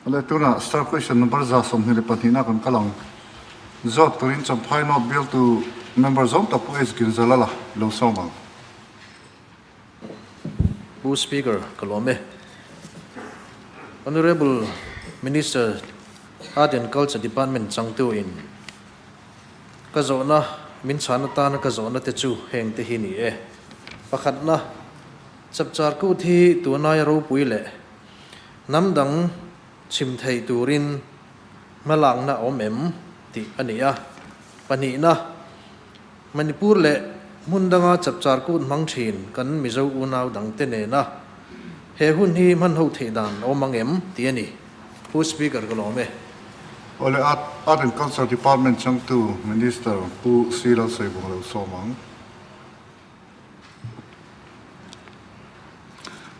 Awle tunah star question number 22 na kan kal ang. Zawt turin Champhai North bialtu member zawng tak Pu H Ginzalala lo sawm ang. Pu Speaker, ka lawm e. Honourable Minister, Art and Culture Department changtu in ka zawhna min chhan atana ka zawhna te chu heng te hi ni e. Pakhatna, Chapchar Kut hi tunai ropui leh hnam dang chhim thei turin hmalakna a awm em tih a ni a. Pahnihna, Manipur leh hmun danga chapchar kut hmang thin kan Mizo unau dangte nena he hun hi hman ho theih dan a awm ang em tih a ni. Pu Speaker ka lawm e. Awle Art Art and Culture Department changtu Minister Pu C Lalsawivung lo sawm ang.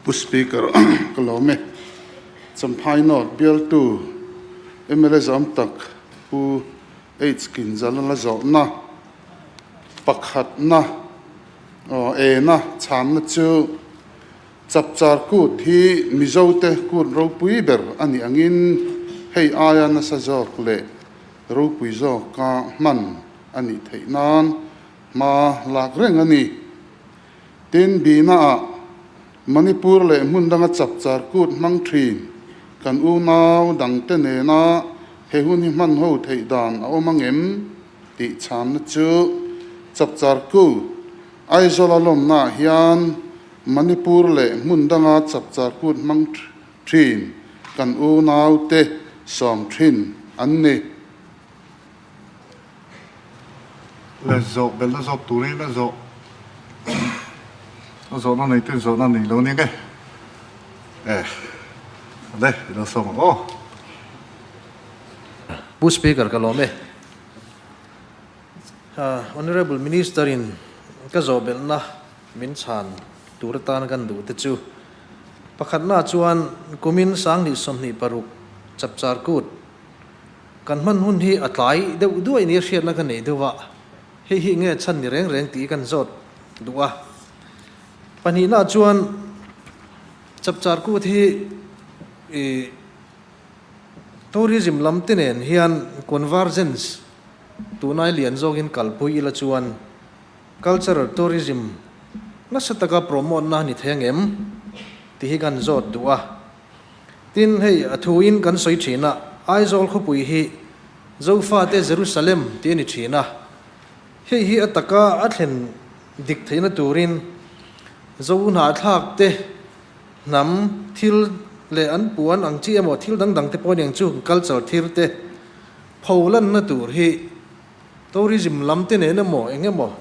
Pu Speaker ka lawm e. Champhai North bialtu mla zam tak Pu H Kinzala la zawhna pakhatna aw ena chhanna chu Chapchar Kut hi Mizote kut ropui ber a nih angin hei aia nasa zawk leh ropui zawka hman a nih theih nan Hma lak reng a ni. Tin, Bihnaah Manipur leh hmun danga chapchar kut hmang thin kan unau dangte nena he hun hi hman ho theih dan a awm angem tih chhanna chu chapchar kut Aizawla lawmnaah hian Manipur leh hmun danga chapchar kut hmang thin kan unaute sawm thin an ni. Le zawh belhna zawk turin a zawh a zawhna nei ten zawhna nei lo nia nge e le i lo sawm ang aw. Pu Speaker ka lawm e. Honourable Minister in ka zawh belhna min chhan tur atan kan duh te chu pakhatna chuan kumin 2026 Chapchar Kut Kan hman hun hi a tlai deuh duai nia hriatna ka nei deuh a, hei hi nge chhan ni reng reng tih kan zawt duh a. Pahnihna chuan Chapchar Kut hi ih tourism lam te nen hian convergence tunai lian zawkin kalpui ila chuan cultural tourism nasa taka promote na ni thei angem tih hi kan zawt duh a. Tin, hei a thuin kan sawi thin a, Aizawl khawpui hi Zofate Jerusalem tih a ni thin a, hei hi a taka a thlen dik theihna turin Zo hnahthlak te, hnam thil leh an puan ang chi emaw thil dang dang te pawh aniang chu culture thir te pholanna tur hi tourism lam te nen emaw eng emaw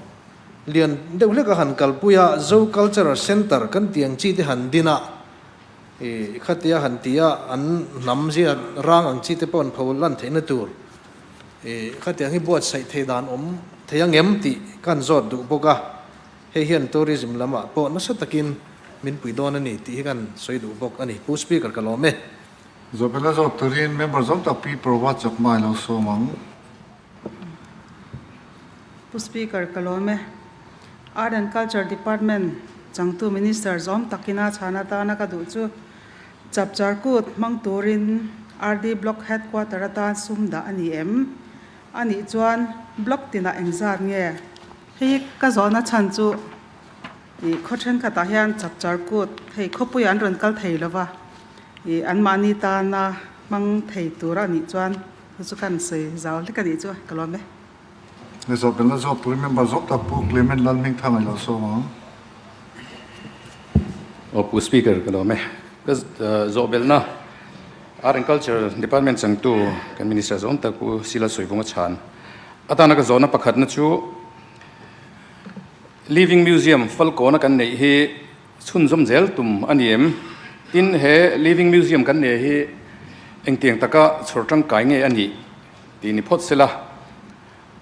lian deuh hlek a han kalpui a, Zo Cultural Centre kan tih ang chi te han din a. I khatia han ti a, an hnam zia rang ang chi te pawh an pho lan theihna tur i khatiang hi buatsaih thei dan awm thei ang em tih ka han zawt duh bawk a, hei hian tourism lamah pawh nasa takin min pui dawn a ni tih hi ka han sawi duh bawk a ni. Pu Speaker ka lawm e. Zawhbelh a zawt turin member zawng tak Pi Prova Chakma i lo sawm ang. Pu Speaker ka lawm e. Art and Culture Department changtu Minister zawm takina chhan atana ka duh chu Chapchar Kut hmang turin RD Block Headquarter atan sum dah a ni em? A nih chuan Block tinah engzat nge? Hei ka zawhna chhan chu ih khaw thenkhatah hian Chapchar Kut hei khawpuiah an rawn kal thei lova ih anmahni tana hmang thei tur a nih chuan Chu chu kan sawi zau hlek a nih chu ka lawm e. Ni zawh belh na zawk turin member zawk tak Pu Clement Lalhmingthanga i lo sawm ang. Aw Pu Speaker ka lawm e. Ka zawh belhna Art and Culture Department changtu kan Minister zawng tak Pu Sila Sawivunga chhan atana ka zawhna pakhatna chu Living Museum Falkawna kan neih hi Chhunzawm zel tum a ni em? Tin, he Living Museum kan nei hi engtiang taka chhawr tangkai nge a nih tih ni phawt sela.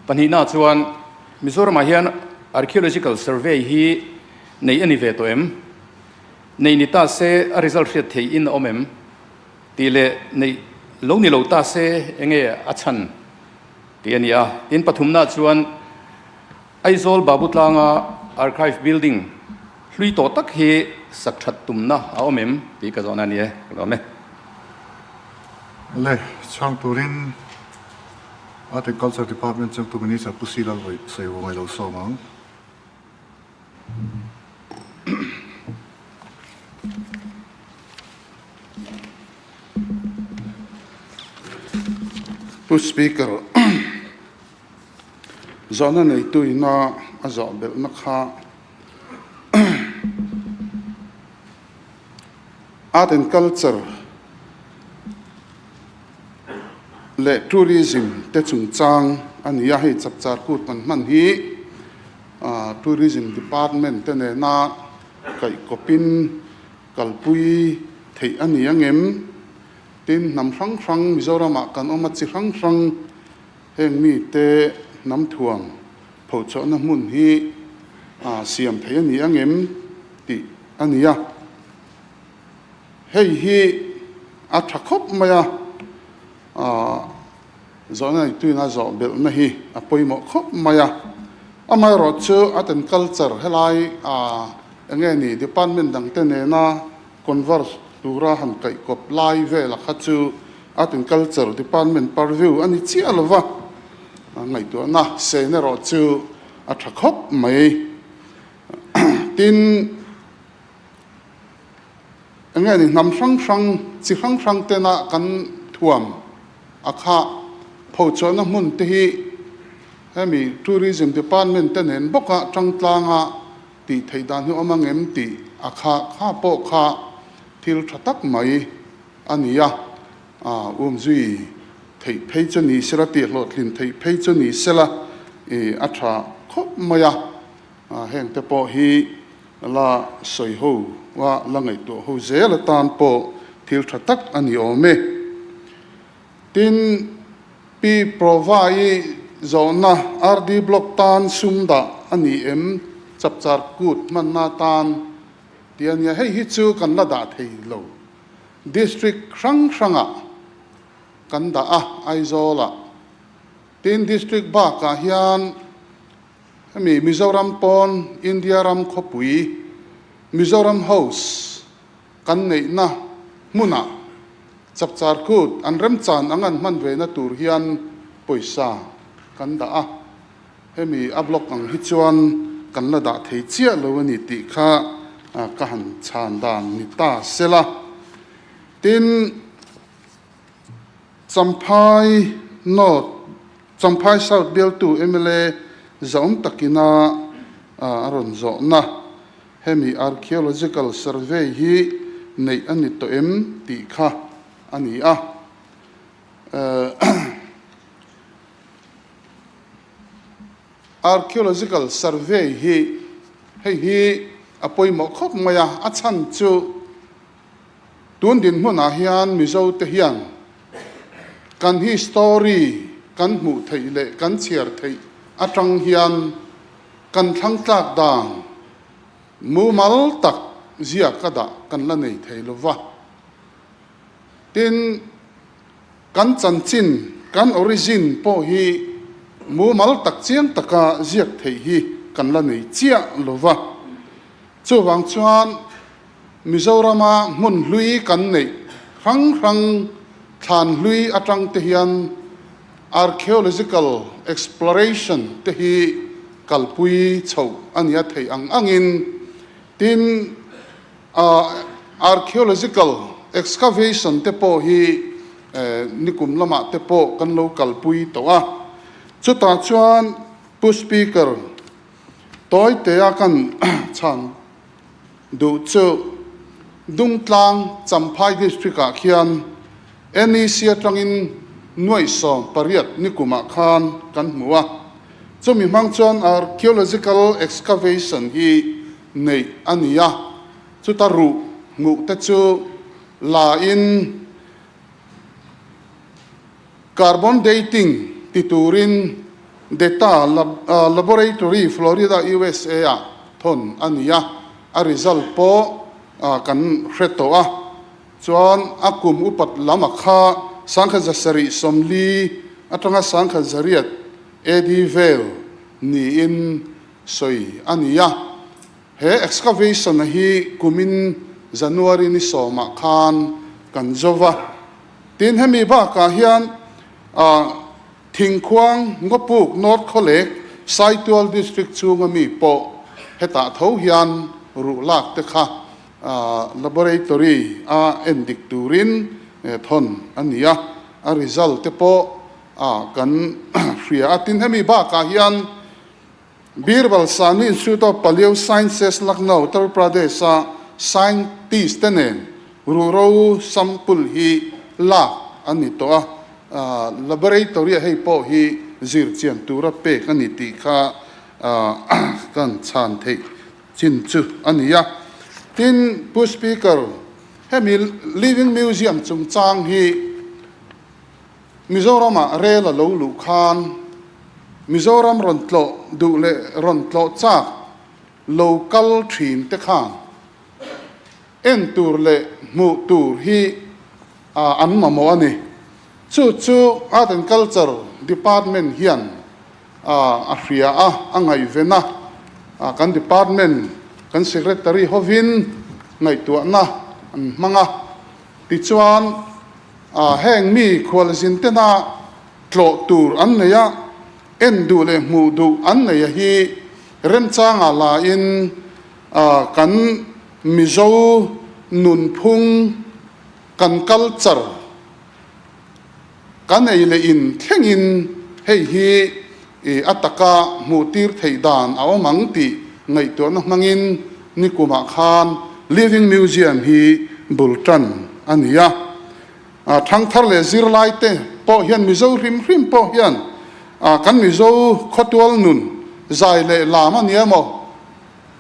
Pahnihna chuan Mizoramah hian Archaeological Survey hi nei a ni ve tawh em? Nei ni ta se a result hriat theih in a awm em? Tih leh neih lo ni lo ta se enge a chhan tih a ni a. Tin, pathumna chuan Aizawl Babutlanga Archive Building hlui tawh tak hi sak that tumna a awm em tih ka zawhna a ni e, ka lawm e. Le, chhang turin Art and Culture Department changtu Minister Pu Si Lalvawi sawi lo sawm ang. Pu Speaker, zawhna neitu ina a zawh belhna kha Art and Culture leh Tourism te chungchang a ni a, hei chapchar kut kan hman hi Tourism Department te nena kaihkawpin kalpui theih a ni angem? Tin, hnam hrang hrang Mizoramah kan awm a, chi hrang hrang heng mite hnam thuam phochhuahna hmun hi siam theih a ni angem tih a ni a. Hei hi a tha khawp mai a, zawhna neituina zawh belhna hi a pawimawh khawp mai a. Amaherawh chu Art and Culture helai eng nge ni department dangte nena converse tura han kaihkawp lai vela kha chu Art and Culture department purview a ni chiah lo va, ngaihtuahna sen erawh chu a tha khawp mai. Tin. Eng nge ni hnam hrang hrang, chi hrang hrang tena kan thuam a kha phochhuahna hmun te hi hemi Tourism Department te nen bawka tangtlanga tih theih dan hi awm ang em tih a kha kha pawh kha thil tha tak mai a ni a, umzui theih phei chu ni sela tih hlawhtlin theih phei chu ni sela ih a tha khawp mai a, heng te pawh hi La sawi ho a la ngaihtuah ho zel atan pawh thil tha tak a ni awm e. Tin, Pi Prova-i zawhna RD Block tan sum dah a ni em? Chapchar kut hmanna atan tih a nia, hei hi chu kan la dah thei lo. District hrang hrangah kan dah a, Aizawlah. Tin, District bakah hian Hemi Mizoram pawn India ram khawpui Mizoram House kan neihna hmunah chapchar kut an remchan ang an hman vena tur hian pawisa kan dah a, hemi a block ang hi chuan kan la dah thei chiah lo a ni tih kha ka han chhan dan ni ta sela. Tin, Champhai North, Champhai South bialtu mla zahawm takina a rawn zawhna, hemi Archaeological Survey hi neih a ni tawh em tih kha a ni a. Archaeological Survey hi hei hi a pawimawh khawp mai a, a chhan chu Tun dinhmunah hian Mizote hian kan history kan hmuh theih leh kan chhiar theih atang hian kan thlang tlak dan mumal tak ziak a dah kan la nei thei lo va. Tin, kan chanchin, kan origin pawh hi mumal tak chiang taka ziak theih hi kan la nei chiah lo va. Chuvang chuan Mizorama hmun hlui kan neih hrang hrang thlan hlui atang te hian archaeological exploration te hi kalpui chhoh a nia theih ang angin tin archaeological excavation te pawh hi nikum lamah te pawh kan lo kalpui tawh a. Chutah chuan Pu Speaker Tawitea kan chhan duh chu Dungtlang Champhai District ah khian NEC atangin nuaih 18 nikumah khan kan hmu a, chumi hmang chuan archaeological excavation hi neih a ni a, chuta ruh hmuh te chu la in Carbon dating ti turin Data Laboratory, Florida, USA ah thawn a ni a, a result pawh kan hre tawh a. Chuan a kum upat lam a kha 1740 atanga 1800 AD vel niin sawi a ni a. He excavation hi kumin January ni sawmah khan kan zo va. Tin, hemi bakah hian Thingkhuang, Ngawpuk, North Khawlek, Saitual District chhunga mi pawh hetah tho hian ruh lak te kha laboratory a endik turin thawn a ni a, a result te pawh kan hria a. Tin, hemi bakah hian Birbal Sahni Institute of Paleo Sciences, Lucknow, Uttar Pradesh-a scientist te nen ruhro sample hi lak a ni tawh a, laboratory-ah hei pawh hi zir chian tura pek a ni tih kha kan chhan theih chin chu a ni a. Tin, Pu Speaker, hemi Living Museum chungchang hi Mizoramah rel a lo luh khan Mizoram rawn tlawh duh leh rawn tlawh chak lo kal thin te khan en tur leh hmuh tur hi an mamawh a ni. Chu chu Art and Culture Department hian a hria a, a ngaihven a, kan department kan secretary hovin ngaihtuahna an hmang a, tichuan Heng mi khualzin tena tlawh tur an nei a, en duh leh hmuh duh an nei a hi remchangah lain kan Mizo nunphung, kan culture, kan ei leh in thlengin hei hi a taka hmuh tir theih dan a awm ang tih ngaihtuahna hmangin nikumah khan Living Museum hi bul tan a ni a. Thangthar leh zirlaite pawh hian Mizo hrim hrim pawh hian kan Mizo khawtual nun zai leh lam a ni emaw,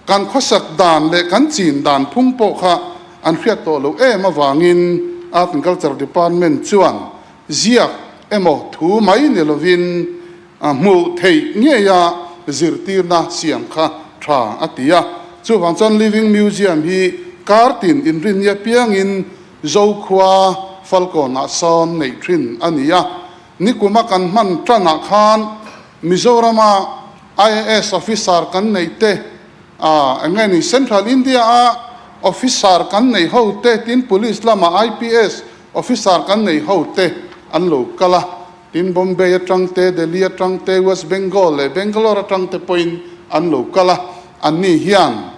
kan khawsak dan leh kan chin dan phung pawh kha an hriat tawh loh em avangin Art and Culture Department chuan Ziak emaw thu mai ni lovin hmuh theih ngeia zirtirna siam kha tha a ti a. Chuvang chuan Living Museum hi kar tin inrinni apiangin Zokhua Falkawnah sawn neih thin a ni a. Nikuma kan hman tanah khan Mizorama IAS officer kan neih te, eng nge ni Central India-a officer kan neih ho te, tin Police lama IPS Officer kan nei ho te an lo kal a, tin Bombay atang te, Delhi atang te, West Bengal leh Bangalore atang te pawhin an lo kal a, anni hian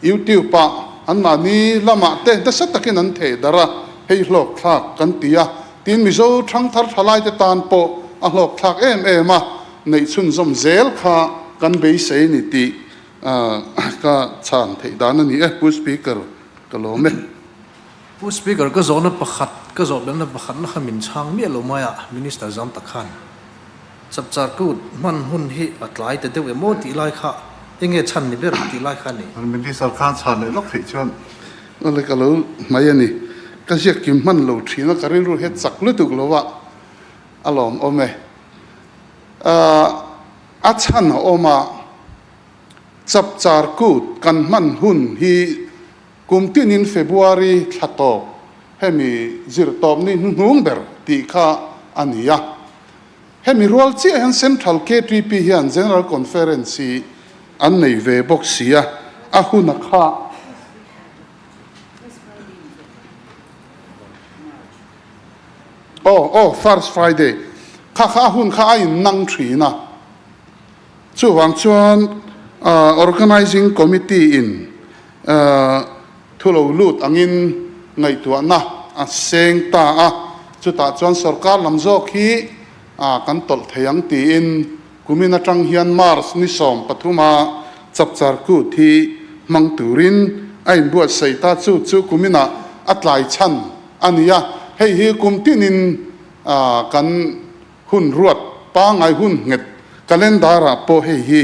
YouTube ah anmahni lamah te nasa takin an theh darh a, hei hlawk thlak kan ti a, tin Mizo thangthar thalai te tan pawh a hlawk thlak em em a, neih chhunzawm zel kha kan beisei ni tih ka chhan theih dan a ni e, Pu Speaker ka lawm e. Pu Speaker, ka zawhna pakhat, ka zawh belna pakhat na kha min chhang miah lo mai a, Minister zam tak khan Chapchar kut hman hun hi a tlai ta deuh em aw tih lai kha enge chhan ni ber tih lai kha a ni. Minister khan chhan leh lawk theih chuan. Awle ka lo hmai a ni. Ka ziak kim hman lo thin a, ka rilru hi a chak lutuk lo a, a lawmawm e. A chhan a awm a, Chapchar kut kan hman hun hi Kum tinin February thla tawp hemi zirtawpni hnuhnung ber tih kha a ni a. Hemi rual chiah hian Central ktp hian General Conference hi an nei ve bawk si a, a hun a kha. Aw, aw, First Friday kha kha a hun kha a innang thin a. Chuvang chuan Organising Committee in thu lo lut angin ngaihtuahna a seng ta a, chutah chuan sorkar lam zawk hi kan tawlh thei ang tiin kumin atang hian March ni 13 a Chapchar Kut hi hmang turin a inbuatsaih ta, chu chu kuminah a tlai chhan a ni a, hei hi kum tinin kan Hun ruat pangngai hun nghet calendar ah pawh hei hi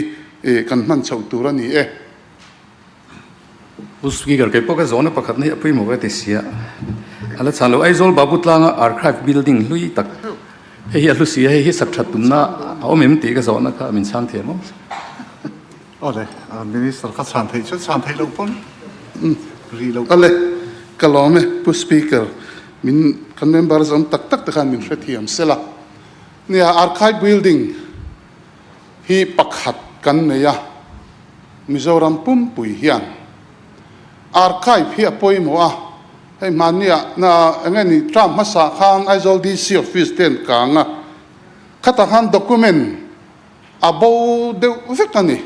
kan hman chhoh tur a ni e. Pu Speaker, kei pawh ka zawhna pakhat na hi a pawimawh ka ti sia. A la chhan lo, Aizawl Babu tlanga Archive Building hlui tak hei hi a hlu si a, hei hi sak that tumna a awm em tih ka zawhna kha min chhang thiam awm. Awle, Minister kha chhan theih chuan chhan theih loh pawn ri lo. Awle, ka lawm e Pu Speaker, min kan member zawm tak tak te khan min hrethiam sela. Nia, Archive Building hi pakhat kan nei a, Mizoram pumpui hian Archive hi a pawimawh a. Hei hmanniah na eng nge ni term hmasa khan Aizawl DC office te an kang a, khatah khan document a bo deuh vek a ni.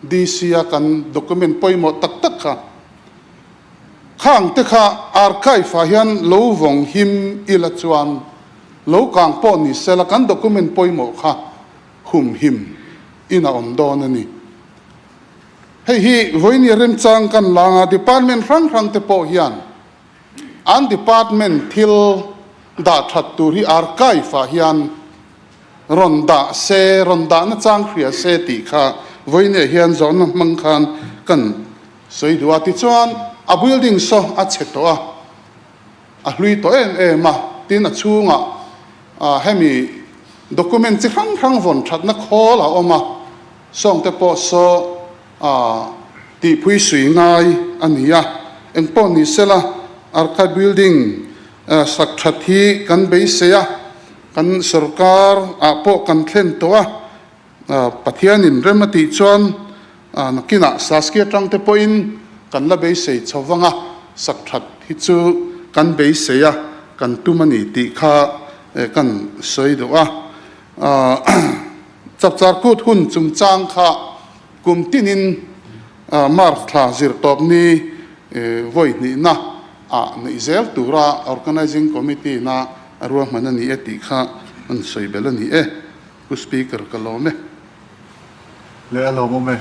DC a kan document pawimawh tak tak kha. Khang te kha archive ah hian lo vawng him ila chuan lo kang pawh ni sela kan document pawimawh kha hum him in a awm dawn a ni. Hei hi vawiin remchang kan langa department hrang hrang te pawh hian an department thil dah that tur hi archive ah hian rawn dah se, rawn dah nachang hria se tih kha vawiin hian zawhna hmang khan kan sawi duh a. Tichuan a building saw a chhe tawh a, a hlui tawh em em a, tin a chhungah hemi document chi hrang hrang vawn thatna khawl a awm a. Sawngte pawh saw a tihphui sui ngai a ni a, engpawh ni sela Archive Building sak that hi kan beisei a, kan sorkar ah pawh kan thlen tawh a, Pathianin rem a tih chuan nakinah Saskia atangte pawhin kan la beisei chho vang a, sak that hi chu kan beisei a, kan tum a ni tih kha kan sawi duh a. Chapchar kut hun chungchang kha kum tinin March thla zirtawp ni vawi hnihna ah neih zel tura Organising Committee na a ruahman a ni e tih kha an sawi belh a ni e. Pu Speaker ka lawm e. Leh a lawmawm e.